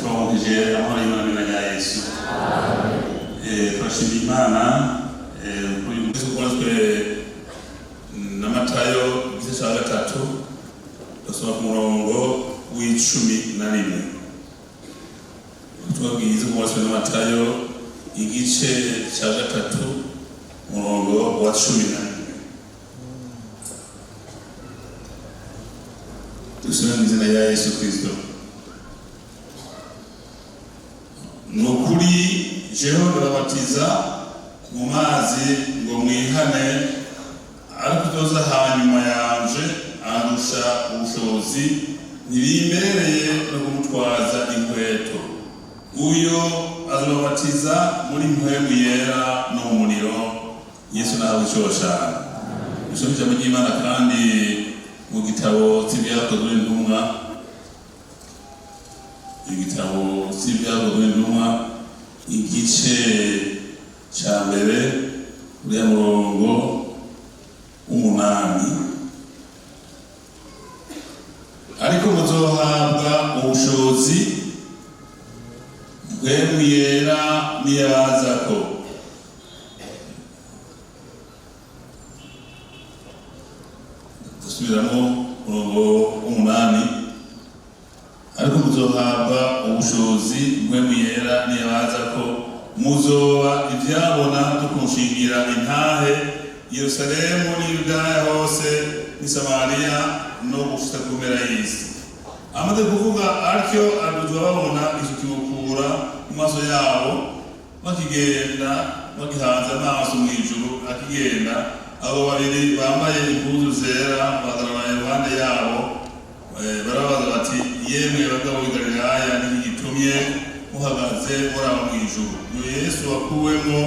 Twabongeje amahoro y'Imana n'imana ya Yesu. Turashima Imana kuri uyu munsi ukozwe na Matayo igice cya 3, dusoma ku murongo w'11. Ubutumwa bwiza bwubatswe na Matayo igice cya 3, umurongo wa 11. Dusome mu izina rya Yesu Kristo. Ni ukuri, jeho ndababatiza mu mazi ngo mwihane, ariko uzoza hanyuma yanje andusha ubushobozi, ntibimbereye no kumutwaza inkweto. Uyo azobabatiza muri Mpwemu Yera no mu muriro. Yesu nawe ico cyane. Dusome ijambo ry'Imana kandi mu gitabo c'Ibyakozwe n'Intumwa, igitabo c'Ibyakozwe n'Intumwa, igice ca 1, uriya murongo w'8. Ariko muzohabwa ubushobozi Mpwemu Yera niyabazako. Dusubiramo umurongo w'8. Ariko muzohabwa ubushobozi Mpwemu Yera niyabazako, muzoba ivyabona byo kunshingira intahe Yerusalemu n'i Yudaya hose n'i Samariya no gushika ku mpera y'isi. Amaze kuvuga atyo, aduzwa babona, igicu kimukura mu maso yabo. Bakigenda bagihanze amaso mu ijuru akigenda, abo babiri bambaye impuzu zera bahagarara iruhande yabo. Barabaza bati: "Yemwe bagabo b'i Galilaya, niki gitumye muhagaze muraba mu ijuru? Uyu Yesu wakuwemo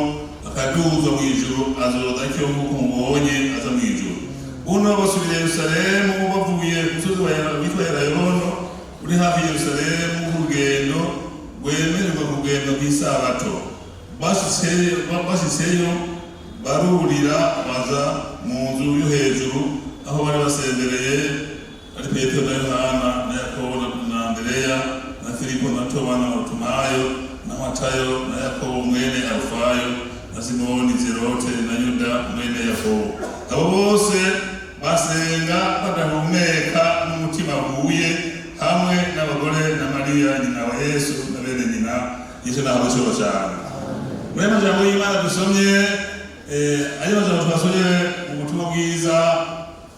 akaduzwa mu ijuru azoza atyo nk'uko mubonye aza mu ijuru." Buno basubira i Yerusalemu bavuye ku musozi witwa Elayono, uri hafi ya Yerusalemu, nk'urugendo rwemererwa kugenda kw'isabato. Bashitseyo barurira baza mu nzu yo hejuru aho bari basendereye, ari Petero na Yohana na Yakobo na Andereya na Filipo na Toma na Barutolomayo na Matayo na Yakobo mwene Alufayo na Simoni Zerote na Yuda mwene Yakobo. Abo bose basenga badahumeka n'umutima uhuye, hamwe n'abagore na Mariya nyina wa Yesu na bene nyina. Yesu nahabwe icubahiro cyane. Muri aya majambo y'Imana dusomye, ayo majambo twasomye mu butumwa bwiza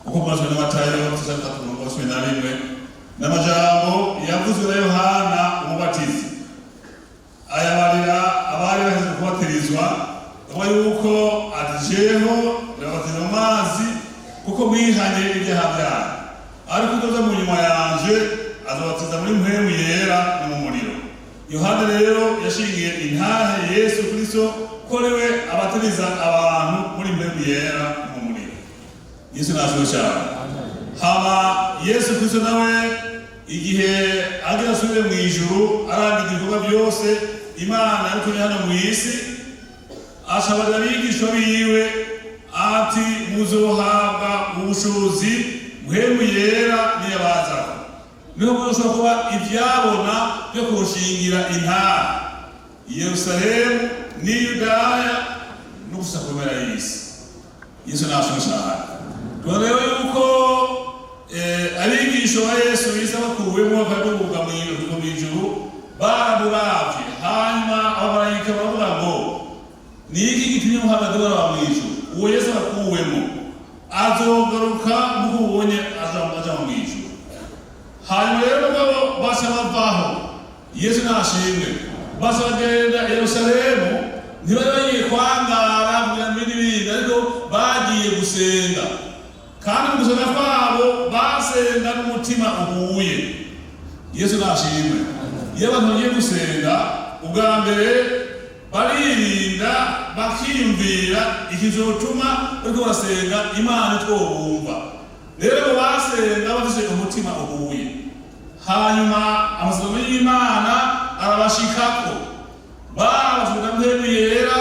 uko bwanditswe na Matayo igice cya 3, umurongo wa 11, ni amajambo yavuzwe na Yohana Umubatizi, ayabarira abari baheze kubatirizwa, avuga yuko ati: "Jeho ndababatiza mu mazi kuko mwihanye ibyaha byanyu, ariko uzoza mu nyuma yanje azobatiza muri Mpwemu Yera no mu muriro." Yohana rero yashingiye intahe Yesu Kristo ko ariwe abatiriza abantu muri Mpwemu Yera no mu muriro. Yesu nashimwe cyane. Hama Yesu Kristo nawe, igihe agira asubire mu ijuru, arangiza ibikorwa byose Imana yamutumye hano mu isi, ashabarira abigishwa biwe ati: "Muzohabwa ubushobozi Mpwemu Yera niyabazako, niho muzoshobora kuba ivyabona byo kunshingira intahe i Yerusalemu n'i Yudaya no gushika ku mpera y'isi." Yesu nashimwe cyane. Tubona rero yuko abigisha ba Yesu biza bakuwemo bakaduga mu ijuru, baramuravye, hanyuma abamarayika baravuga ngo: "Ni iki gitumye muhagaze muraba mu ijuru? Uwo Yesu akuwemo azogaruka nk'uko ubonye aja mu ijuru." Hanyuma rero mugabo baca bavaho. Yesu nashimwe. Baca bagenda i Yerusalemu. Ntibari bagiye kwangara kugira ngo ibindi bindi, ariko bagiye gusenga, kandi mu gusenga kwabo basenga n'umutima uhuye. Yesu nashimwe. Iyo abantu bagiye gusenga, ubwa mbere baririnda, bakiyumvira ikizotuma bariko barasenga Imana itwobumva. Rero bo basenga bafise umutima uhuye, hanyuma amasezerano y'Imana arabashikako, barabashika Mpwemu Yera.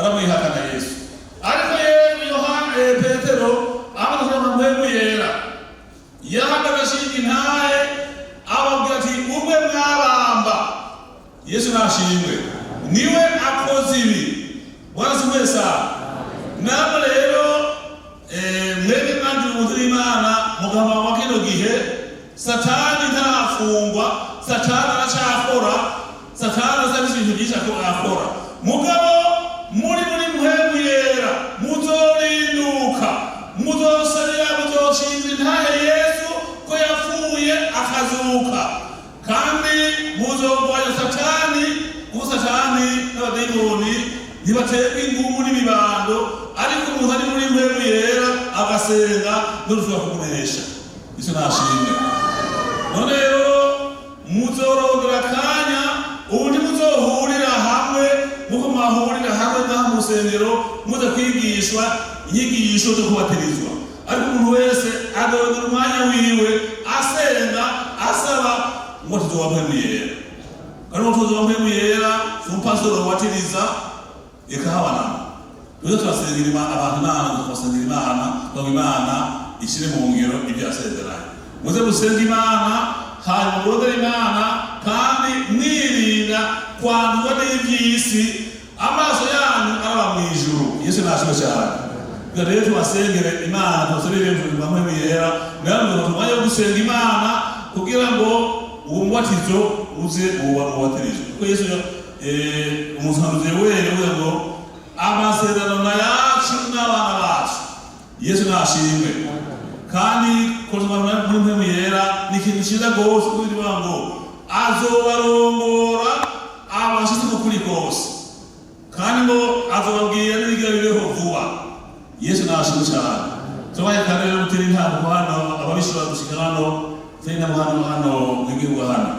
Aramwihakana Yesu. Ariko yewe Yohana Petero amaze kuronka Mpwemu Yera, yahagaze ashinga intahe, ababwira ati umwe mwabamba Yesu nashimwe, niwe akoze ibi. Bwana asifiwe sana. Namwe rero mwebwe mwanjye ubuntu n'Imana mugamba wa kino gihe, Satani ntarafungwa, Satani aracakora, Satani azabise ibintu byinshi akora. Mugabo muri Mpwemu Yera muzorinduka, muzosabira, muzoshinga intahe Yesu ko yapfuye akazuka, kandi muzogwanya Satani, kuko Satani n'abadayimoni ntibaterwa ingumu n'ibibando, ariko umuntu ari muri Mpwemu Yera agasenga n'urushobora kumunesha. Yesu nashimwe. None rero muzorondera akanya ubundi muzohurira hamwe, nkuko mwahurira hamwe ngaha mu rusengero muza kwigishwa inyigisho zo kubatirizwa, ariko umuntu wese agorondera umwanya wiwe asenga asaba ngo tuzoba Mpwemu Yera. Kandi ngo tuzoba Mpwemu Yera si umupasitoro watiriza ikahabanana. Tuze turasengera abantu Imana, tukasengera Imana kugira ngo Imana ishyire mu ngiro ibyo yasezeranye. Muze musenge Imana, hanyuma murondere Imana, kandi mwirinda kwandurwa n'iby'isi, amaso yanyu araba mu ijuru. Yesu nashimwe cyane. Kugira rero tubasengere Imana, tubasabire ibintu Mpwemu Yera, namwe umwanya wo gusenga Imana kugira ngo uwo mubatizo uze ubatirizwe. Kuko Yesu umuhanuzi Yoweri yavuze ngo amasezerano na yacu n'abana bacu. Yesu nashimwe. Kandi kuzana muri Mpwemu Yera ni ikintu cyiza rwose, kuko bivuga ngo azobarongora abashitsi mu kuri kose, kandi ngo azobabwira n'ibigira bibeho vuba. Yesu nashimwe cyane. Tubaye kandi rero gutera intambuko hano, ababishobora gushika hano, gutera intambuko hano hano mu gihugu hano,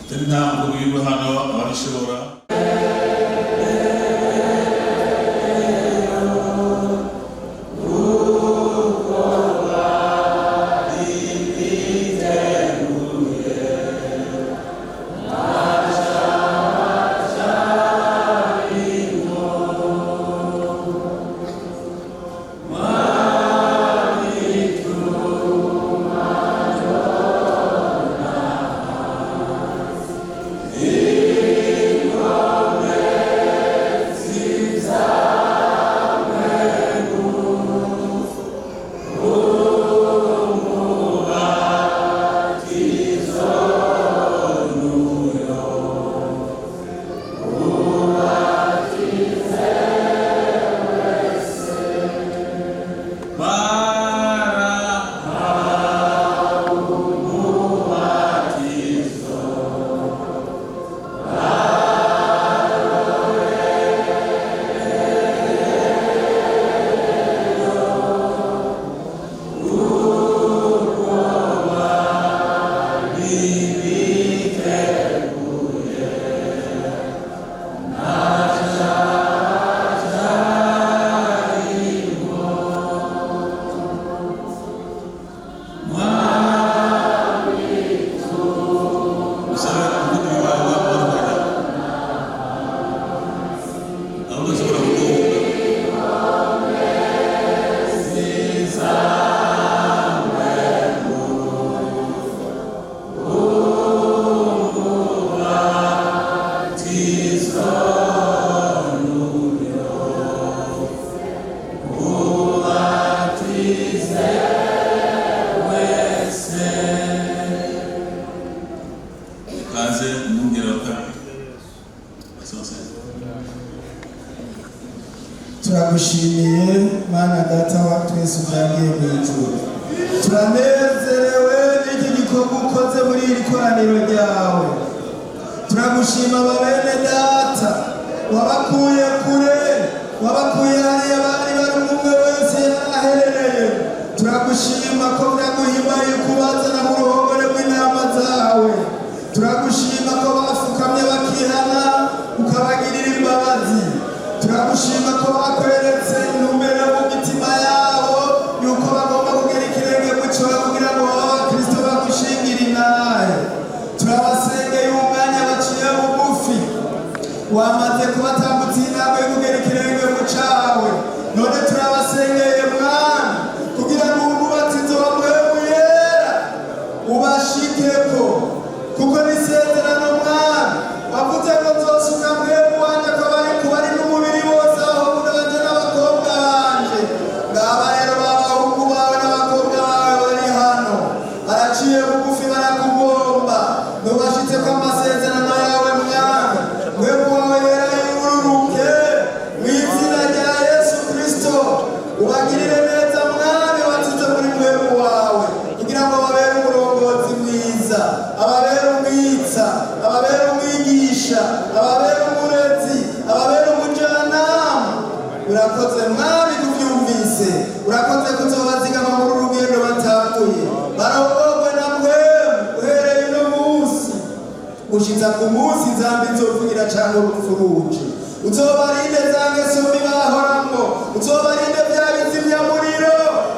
gutera intambuko mu gihugu hano ababishobora. Turagushimiye Mana Data wa twese utangiye mu ijuru, turanezerewe n'iki gikorwa ukoze muri iri koraniro ryawe. Turagushima bene Data wabakuye kure, wabakuye hariya bari bari, umwe wese yaraherereye. Turagushima ko byaguhimbaye kubazana mu ruhongore rw'intama zawe. Turagushima ko bafukamye bakihana ukabagirira imbabazi. Turagushima ko bakweretse intumbero mu mitima yabo yuko bagomba kugera ikirenge mu cyobo kugira ngo babe abakristo bagushingira intahe. Turabasengeye umwanya baciye bugufi. Wamaze kubatambutsa intambwe yo kugera ikirenge mu cawe. None turabasengeye, Mwami, kugira ngo umubatizo wa Mpwemu Yera ubashikeko, kuko n'isezerano, Mwami, wavuze ngo nzosuka Mpwemu wanje ko bari kubari n'umubiri bose, abahungu banje n'abakobwa banje. Ngaba rero b'abahungu bawe n'abakobwa bawe bari hano, baraciye bugufi, barakugomba. Ntubashitse ko amasezerano yawe, Mwami. Mpwemu wawe Yera yururuke mu izina rya Yesu Kristo, ubagirire neza, Mwami, watize muri Mpwemu wawe, kugira ngo babere umurongozi mwiza, ababere umwitsa, ababere umwigisha, ababere umurezi, ababere umujyanama. Urakoze, Mwami, kubyumvise. Urakoze kuzobazigama muri uru rugendo batanguye. Barongorwe na Mpwemu uhereye uno munsi gushitsa ku munsi inzambi nzovugira cyangwa urupfu ruje. Uzobarinde za ngeso mbi bahoramwo, uzobarinde bya bizimyamuriro,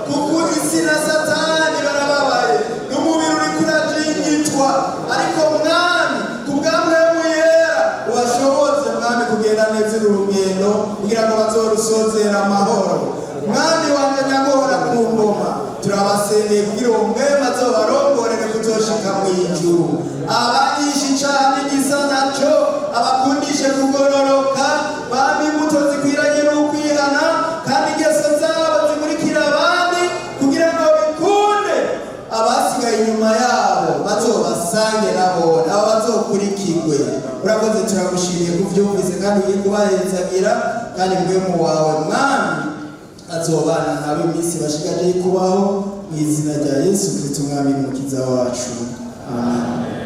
kuko isi na Satani barababaye, n'umubiri uriko urajingitwa. Ariko Mwami, ku bwa Mpwemu Yera, ubashoboze, Mwami, kugenda neza uru rugendo kugira ngo bazorusozera amahoro. Mwami wanje nyaguhora ku ngoma, turabasengeye kugira uwo Mpwemu azobarongorere kuzoshika mu ijuru. Abagisha icaha n'igisa naco, abakundishe kugororoka, bampe imbuto zikwiranye n'ukwihana, kandi ingeso zabo zimurikira abandi, kugira ngo bikunde abasigaye inyuma yabo bazobasange nabone abo bazokurikirwe. Urakoze, turagushimiye kuvyumvise, kandi ugiye kubahezagira, kandi Mpwemu wawe, Mwami, azobana nabo iminsi bashigaje kubaho, mu izina rya Yesu Kristo, Umwami n'Umukiza wacu, amen.